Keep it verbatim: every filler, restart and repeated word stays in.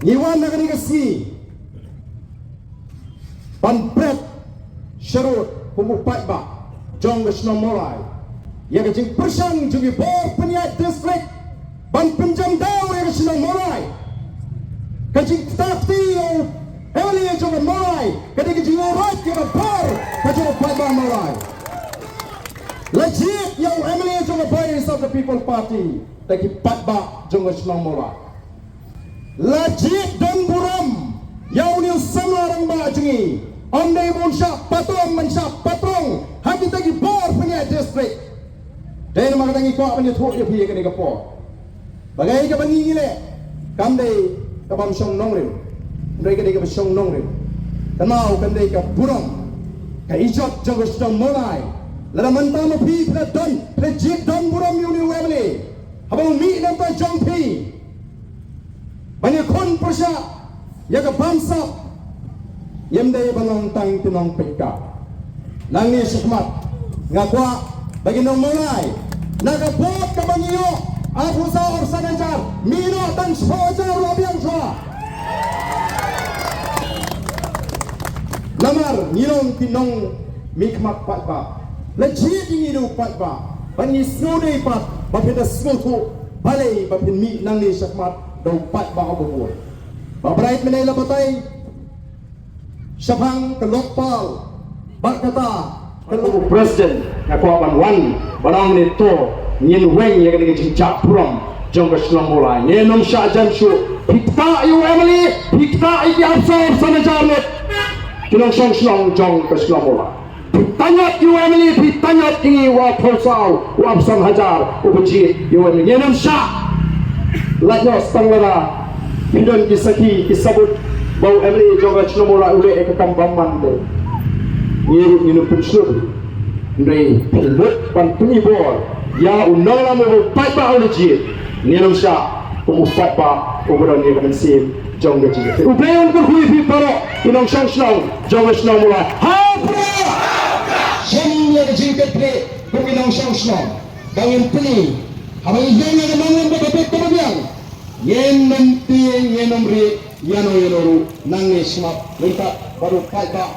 Ngi wan ha kane ka sngi ban pret sharud kum u paidbah jong ka shnong Mawlai ïa ka jingpyrshang jong ki bor pynïaid district ban pynjam daw ïa ka shnong Mawlai. Ka jingkthah kti ïa u M L A jong ka Mawlai ka dei ka jingïaroit ïa ka bor ka jong u paidbah Mawlai. La jied ïa u M L A jong ka Voice of the People Party da ki paidbah jong ka shnong Mawlai. La jied don burom ïa une u samla rangbah jong ngi. Ym dei ban shah patrong, ban shah patrong ha kita ki bor pynïaid district. Dei namar kata ngi kwah ban ïathuh ïa phi ïa kane ka por ba kaei kaba ngi ngi leh kam dei kaba ym shong nongrim, hynrei ka dei kaba shong nongrim. Kynmaw, kam dei ka burom, ka ijot jong ka shnong Mawlai. Lada mynta ma phi phi la don, phi la jied don burom ïa une u M L A haba u mih na bynta jong phi ban ïakhun pyrshah ïa ka bamsap, ym dei ban long tang ki nongpeit ka. Nangne shakhmat nga kwah ba ki nong Mawlai, na ka vote kaba ngi ïoh arphew saw, arphew san hajar, mih noh tang shiphew hajar ruh biang shuwa. Namar ngi long ki nongmihkhmat paidbah. La jied ïa ngi da u paidbah bad ngi sngewdei pat ba phin da sngewthuh balei ba phin mih nangne shakhmat da u paidbah uba bun. Ba bret mynne la batai shaphang ka Lokpal bad kata ka Lok- President, nga kwah ban wan ban ong ne to ngin weng ïa kane ka jingjah burom jong ka shnong Mawlai. Ngin ym shah jan shuh. Phi ktah ïa u M L A, phi ktah ïa ki arphew saw, arphew san hajar ngut ki nongshong shnong jong ka shnong Mawlai. Phi tanyat ïa u M L A, phi tanyat ïa ngi, u arphew saw, u arphew san hajar uba jied ïa u M L A. Ngin ym shah lait noh tang lada phi don ki sakhi ki sabut ba u M L A jong ka shnong Mawlai u leh ïa ka kam bymman. Ngi ruh ngin ym pynshlur. Hynrei phi lut ban pyni bor ïa u nongïalam uba u paidbah u la jied. Ngin ym shah kum u paidbah uba don ïa ka mynsiem jong ka jingïakhun. U Blei un kyrkhu ïa phi baroh ki nongshong shnong jong ka shnong Mawlai. Ha u Blei! Shem ïa ka jingkitkhlieh kum ki nongshong shnong ba ngin pyni haba ngi ïeng ïa ka nongrim kaba bit kaba biang. Ngin ym tieng, ngin ym rieh ïano ïano ruh. Nangne shakhmat, ryngkat bad u paidbah.